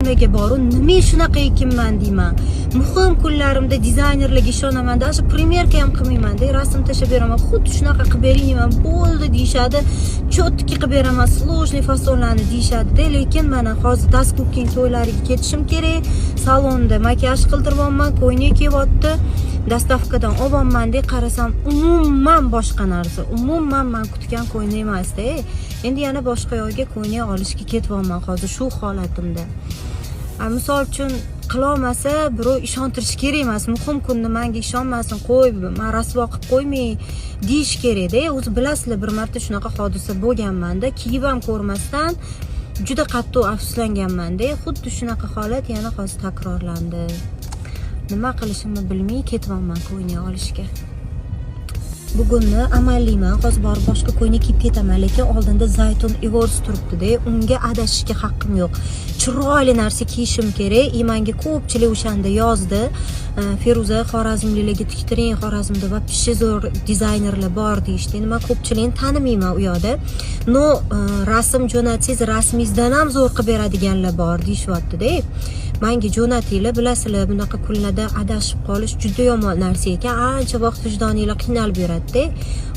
Nimaga boru, nima shunaqa ekanman deyman. Muhim kunlarimda dizaynerlarga ishonaman, даже примерка ham qilmaymanda, rasm tashlab beraman, xuddi shunaqa qilib bering deyman, bo'ldi deyishadi, четкий qilib beraman, сложный fasonlarni deyishadida. Lekin mana hozir Das Cooking to'ylariga ketishim kerak, salonda makiyaj qildiryapman, ko'ylak kelyapti, доставка dan olyapman-da, qarasam, umuman boshqa narsa, umuman man kutgan ko'ylak emasda. Endi yana boshqa yoqga ko'ylak olishga ketyapman hozir shu holatimda. Misol uchun, qilolmasa, birov ishontirish kerak emas. Muhim kunni manga ishonmasin, qo'y, man rasvo qilib qo'ymay deyish kerakda. O'zi bilasizlar, bir marta shunaqa hodisa bo'lganmanda, kiyib ham ko'rmasdan juda qattiq afsuslanganmanda. Xuddi shunaqa holat yana hozir takrorlandi. Nima qilishimni bilmay ketyapman ko'ylak olishga. Bugunni amaliyman, hozir borib boshqa ko'ylak kiyib ketaman, lekin oldinda Zaytun Awards turibdida, unga adashishga haqqim yo'q, chiroyli narsa kiyishim kerak. И manga ko'pchilik o'shanda yozdi: "Feruza, xorazmliklarga tiktiring, Xorazmda вообще zo'r dizaynerlar bor", deyishdi. Endi man ko'pchilikni tanimayman u yoqda, но rasm jo'natsangiz, rasmingizdan ham zo'r qilib beradiganlar bor deyishyaptida. Manga jo'natinglar. Bilasizlar, bunaqa kunlarda adashib qolish juda yomon narsa ekan, ancha vaqt vijdoninglar qiynalib yuradida.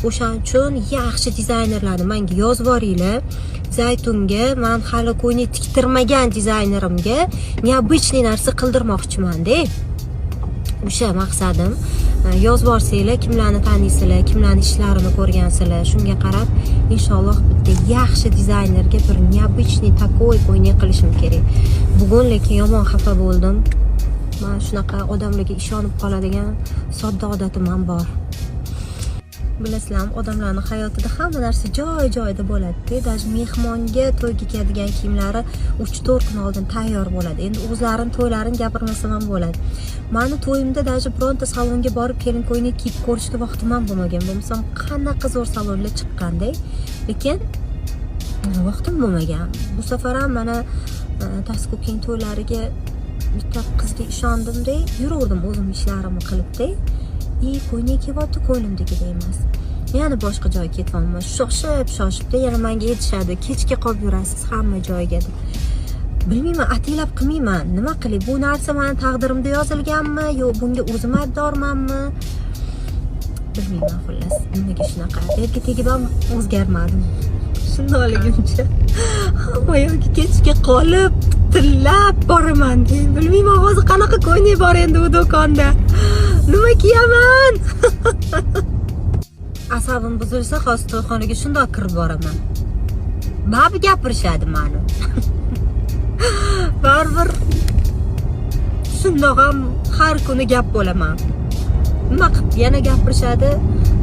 O'shaning uchun yaxshi dizaynerlarni manga yozib yuboringlar. Zaytunga, man hali ko'ylak tiktirmagan dizaynerimga необычный narsa qildirmoqchimanda, o'sha maqsadim. Yozib yuborsanglar, kimlarni taniysizlar, kimlarni ishlarini ko'rgansizlar, shunga qarab inshaalloh bitta yaxshi dizaynerga bir необычный такой ko'ylak qilishim kerak bugun. Lekin yomon xafa bo'ldim. Man shunaqa odamlarga ishonib qoladigan sodda odatim ham bor. Bilasizlarmi, odamlarni hayotida hamma narsa joy joyida bo'ladida, даже mehmonga, to'yga kiyadigan kiyimlari 3-4 kun oldin tayyor bo'ladi. Endi o'zlarini to'ylarini gapirmasam ham bo'ladi. Mani to'yimda даже bironta salonga borib kelin ko'ylak kiyib ko'rishga vaqtim ham bo'lmagan. Bo'lmasam qanaqa zo'r salonlar chiqqanda, lekin vaqtim bo'lmagan. Bu safar ham mana Das Cooking to'ylariga bitta qizga ishondimda, yuraverdim o'zim ishlarimni qilibda. И ko'ylak kelyapti, ko'nglimdagidek emas, yana boshqa joyga ketyapman shoshib shoshibda. Yana manga aytishadi, kechga qolib yurasiz hamma joyga deb. Bilmayman, ataylab qilmayman, nima qilay, bu narsa mani taqdirimda yozilganmi yo bunga o'zim aybdormanmi, bilmayman. Xullas, nimaga shunaqa, erga tegib ham o'zgarmadim, shundoqligimcha hamma yoqga kechga qolib tillab boraman. Bilmayman, hozir qanaqa ko'ylak bor endi u do'konda, nima kiyaman? Asabim buzilsa, hozir to'yxonaga shundoq kirib boraman, baribir gapirishadi mani, baribir shundoq ham har kuni gap bo'laman. Nima qilib yana gapirishadi,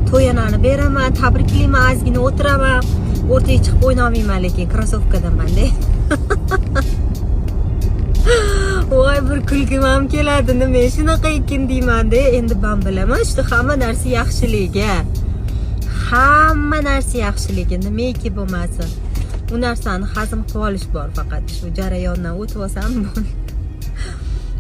to'yanani beraman, tabriklayman, ozgina o'tiraman, o'rtaga chiqib o'ynolmayman, lekin krossovkadamanda. Voy, bir kulgim ham keladi, nima shunaqa ekan deymanda. Endi man bilaman, что hamma narsa yaxshiligiga, hamma narsa yaxshiligi, nimaiki bo'lmasin, u narsani hazm qilib olish bor, faqat shu jarayondan o'tib olsam bo'ldi.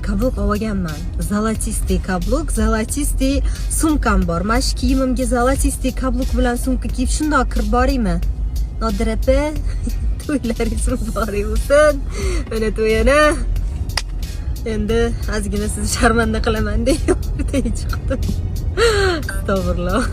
Каблук olganman, золотистый каблук, золотистый sumkam bor. Mana shu kiyimimga золотистый каблук bilan sumka kiyib shundoq kirib boraymi? Nodira opa, to'ylaringiz muborak bo'lsin. Mana to'yana endi ozgina sizni sharmanda qilaman deb o'rtaga chiqdim, astag'firulloh.